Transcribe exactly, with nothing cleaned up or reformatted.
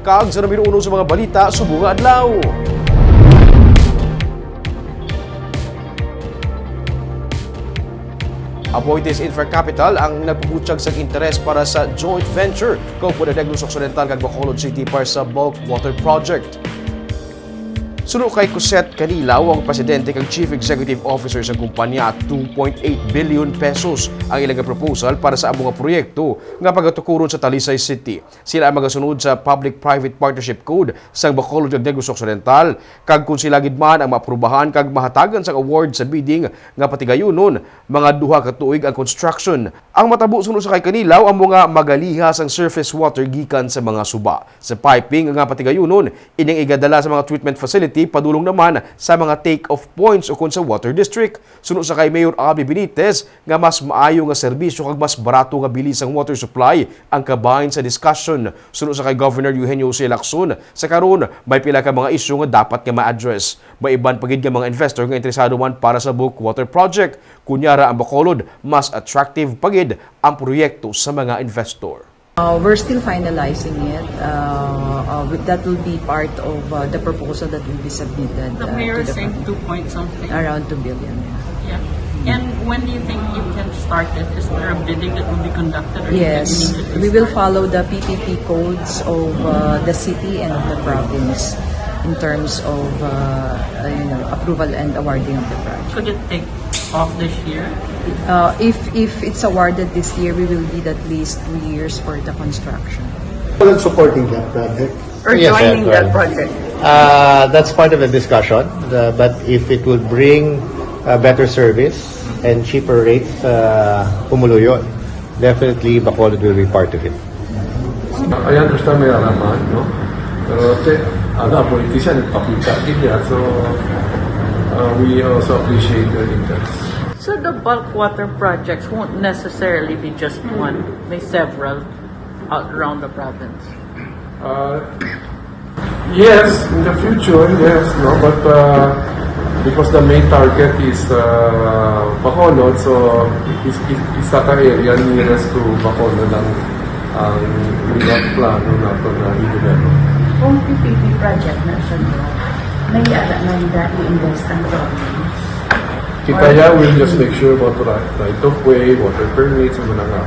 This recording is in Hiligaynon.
Kag sa numero uno sa mga balita subong nga adlaw. Aboitiz Infra Capital ang nagpabutyag sa interes para sa joint venture kaupod ang Negros Occidental kag Bacolod City para sa bulk water project. Suno kay Cosette Canilaw, ang presidente kag chief executive officer sa kumpanya, two point eight billion pesos ang ilang proposal para sa amo nga proyekto nga pagatukuron sa Talisay City. Sila ang magasunod sa Public-Private Partnership Code sang Bacolod kag Negros Occidental, kag kon sila gid man ang maaprubahan kag mahatagan sang award sa bidding nga patigayunon, mga duha ka tuig ang construction. Ang matabo, suno sa kay Canilaw, amo nga magaliha sang surface water gikan sa mga suba. Sa piping nga patigayunon, ining igadala sa mga treatment facility padulong naman sa mga take-off points ukon sa water district. Suno sa kay Mayor Abby Benitez, nga mas maayo nga serbisyo kag mas barato nga bili sang water supply ang kabahin sa discussion. Suno sa kay Governor Eugenio Jose Lacson, sa karon may pila ka mga isyu nga dapat nga ma-address. May iban pa gid nga mga investor nga interesado man para sa bulk water project. Kunyara, ang Bacolod mas attractive pa gid ang proyekto sa mga investor. Uh, we're still finalizing it. Uh, uh, with- that will be part of uh, the proposal that will be submitted The uh, mayor to the saying province. Two point something. Around two billion. Yeah. Yeah. And when do you think you can start it? Is there a bidding that will be conducted? Or Yes, you think you can we will start? Follow the P P P codes of uh, the city and of the province in terms of uh, uh, you know, approval and awarding of the project. Could it take off this year? Uh, if if it's awarded this year, we will need at least two years for the construction. Well, supporting that project. Or Yes, joining sir. That project. Uh, that's part of the discussion, uh, but if it will bring uh, better service and cheaper rates, uh, pumuluyo, definitely Bacolod will be part of it. I understand may araman, no? Pero te, ano, politician, ipakita gid niya. So, uh, we also appreciate their interest. So the bulk water projects won't necessarily be just one. May several out around the province. Uh, yes, in the future, yes, no, but uh, because the main target is uh, Bacolod, so is, is, is that area nearest to Bacolod ang ang plano nato na i-develop. Kung P P P project na siya, no, may ara man da i-invest ang province. Kita ya, we'll just make sure about right, right of way, water permits, mga nga.